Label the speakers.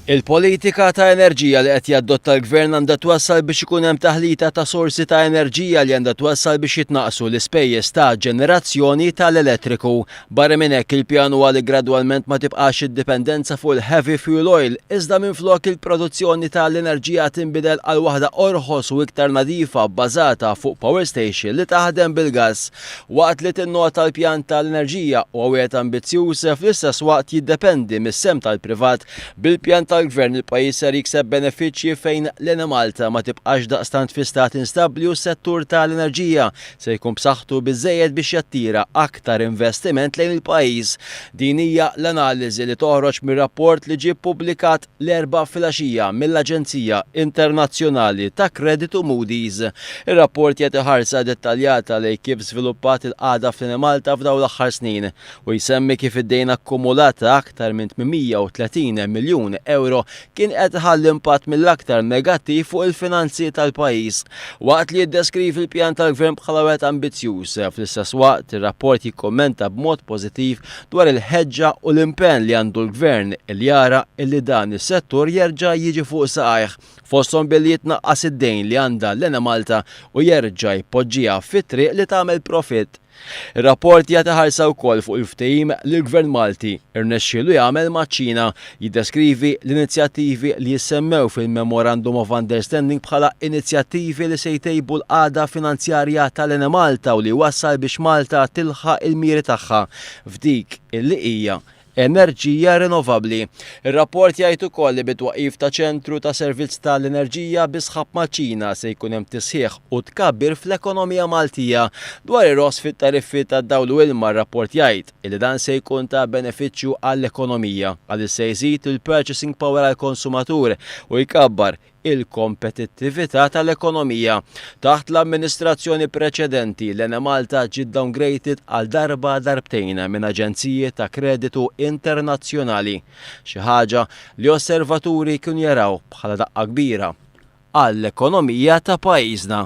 Speaker 1: Il-politika ta' enerġija li qed jaddotta l-Gvern għandha twassal biex ikun hemm taħlita ta' sorsi ta' enerġija li għandha twassal biex jitnaqqsu l-ispejjeż ta' ġenerazzjoni tal-elettriku. Barra minn hekk, il-pjan huwa li gradwalment ma tibqax id-dipendenza fuq il-heavy fuel oil, iżda minflok il-produzzjoni ta' l-enerġija tinbidel għal waħda orħos u iktar nadifa bbażata fuq power station li taħdem bil-gass. Waqt li tinnota l-pjan ta' l-enerġija huwa wieħed ambizzjuż, fl-istess waqt jiddependi mis-sehem tal-privat. Bil-pjan tal-Gvern il-pajjiż ser jikseb benefiċċji fejn l-Enemalta ma tibqax daqstant fi stat instabbli u s-settur ta' l-enerġija se jkun b'saħħtu biżżejjed biex jattira aktar investiment lejn il-pajjiż. Din hija l-analiżi li toħroġ mir-rapport li ġie ppubblikat l-Erbgħa filgħaxija mill-aġenzija internazzjonali ta' kreditu Moody's. Ir-rapport jagħti ħarsa dettaljata lejn kif żviluppat il-qagħda fl-Enemalta f'dawn l-aħħar snin u jsemmi kif id-dejn akkumulat ta' aktar minn 830 miljun ewro kien qed iħalli impatt mill-aktar negattiv fuq il-finanzi tal-pajjiż. Waqt li jiddeskrivi l-pjan tal-Gvern bħala wieħed ambizzjuż, fl-istess waqt ir-rapport jikkummenta b'mod pożittiv dwar il-ħeġġa u l-impenn li għandu l-Gvern li jara illi dan is-settur jerġa' jiġi fuq saqajh, fosthom billi jitnaqqas id-dejn li għandha l-Enemalta u jerġa' jpoġġiha fit-triq li tagħmel profitt. Ir-rapport jagħti ħarsa wkoll fuq il-ftehim li l-Gvern Malti rnexxielu jagħmel maċ-Ċina, jiddeskrivi l-inizjattivi li jissemmew fil-Memorandum of Understanding bħala inizjattivi li se jtejbu l-qagħda finanzjarja tal-Enemalta u li jwassal biex Malta tilħaq il-miri tagħha f'dik illi hija enerġija rinnovabbli. Ir-rapport jgħid ukoll li bit-twaqqif ta' ċentru ta' servizz ta' l-enerġija bi sħab maċ-Ċina se jkun hemm tisħiħ u tkabbir fl-ekonomija Maltija. Dwar ir-roħs fit-tariffi tad-dawl u ilma r-rapport jgħid illi dan se jkun ta' benefiċċju għall-ekonomija għaliex se jżid il-purchasing power għall-konsumatur u jkabbar il-kompetittività tal-ekonomija. Taħt l-amministrazzjoni preċedenti, l-Enemalta ġiet downgraded għal darba darbtejn minn aġenziji ta' kreditu internazzjonali, xi ħaġa li osservaturi kienu jaraw bħala daqqa kbira għall-ekonomija ta' pajjiżna.